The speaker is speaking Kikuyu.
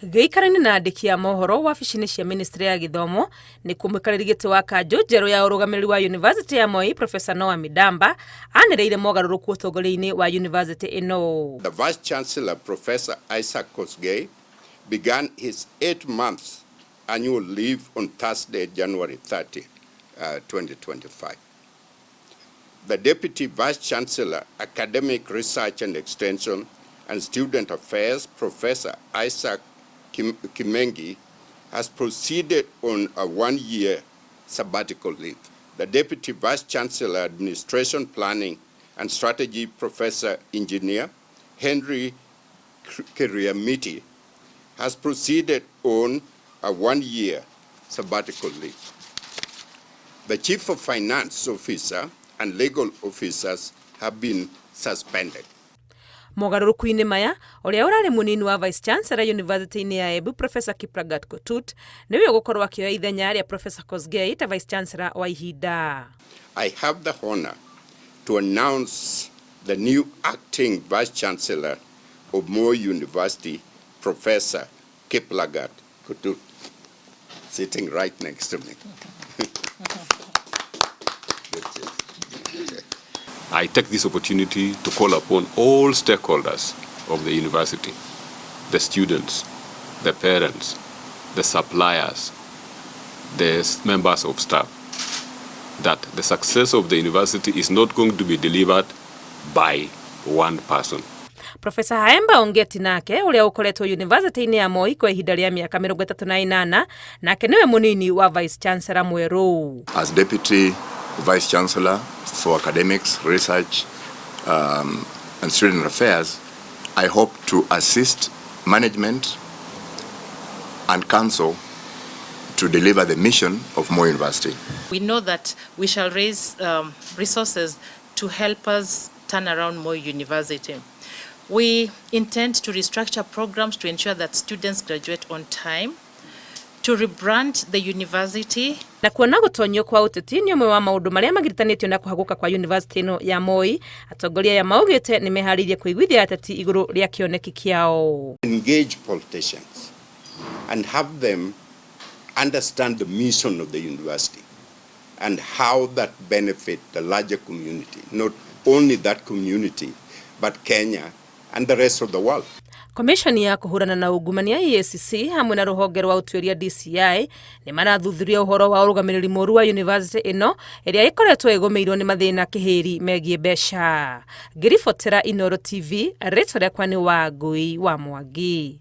Gĩikaro-inĩ na andĩki a mohoro wabici-inĩ cia ministry ya gĩthomo nĩkuo mũikarĩri gĩtĩ wa kanjũ njerũ ya ũrũgamĩrĩri wa University ya Moi Professor Noah Midamba anĩrĩire mogarũrũku ũtongoria-inĩ wa university ĩno. The Vice Chancellor Professor Isaac Kosgei began his 8 months annual leave on Thursday, January 30, 2025. The Deputy Vice Chancellor, Academic Research and Extension and Student Affairs, Professor Isaac Kimengi, has proceeded on a 1-year sabbatical leave. The Deputy Vice Chancellor, Administration Planning and Strategy, Professor Engineer Henry Kiriamiti, has proceeded on a 1-year sabbatical leave. The Chief of Finance Officer and legal officers have been suspended. Mogarũrũku-inĩ maya, ũrĩa ũrarĩ mũnini wa vice chancellor university-inĩ ya Embu Professor Kiplagat Kotut nĩwe ũgũkorwo akĩoya ithenya rĩa Professor Kosgei ta vice chancellor wa ihinda. I have the honor to announce the new acting Vice Chancellor of Moi University, Professor Kiplagat Kotut, sitting right next to me. Good to- I take this opportunity to call upon all stakeholders of the university, the students, the parents, the suppliers, the members of staff, that the success of the university is not going to be delivered by one person. Professor Haemba Ongeti nake ũrĩa ũkoretwo university-inĩ ya Moi kwa ihinda rĩa mĩaka 38 nake nĩwe mũnini wa vice chancellor mwerũ. As Deputy Vice Chancellor for Academics, Research, and Student Affairs, I hope to assist management and council to deliver the mission of Moi University. We know that we shall raise resources to help us turn around Moi University. We intend to restructure programs to ensure that students graduate on time, to rebrand the university. Na kuona gũtonyio kwa ũteti nĩ ũmwe wa maũndũ marĩa magiritanĩtio na kũhagũka kwa university ĩno ya Moi, atongoria aya maugĩte nĩ meharĩirie kũiguithia ateti igũrũ rĩa kĩoneki kĩao. Engage politicians and have them understand the mission of the university and how that benefit the larger community, not only that community, but Kenya and the rest of the world. Komishoni ya kũhũrana na ungumania EACC hamwe na rũhonge rwa ũtuĩria DCI nĩ marathuthuria ũhoro wa ũrũgamĩrĩri mũru wa university ĩno ĩrĩa ĩkoretwo ĩgũmĩirwo nĩ mathĩna kĩhĩri megiĩ mbeca. Ngĩribotera Inooro TV, rĩtwa rĩakwa nĩ Wangui wa Mwangi.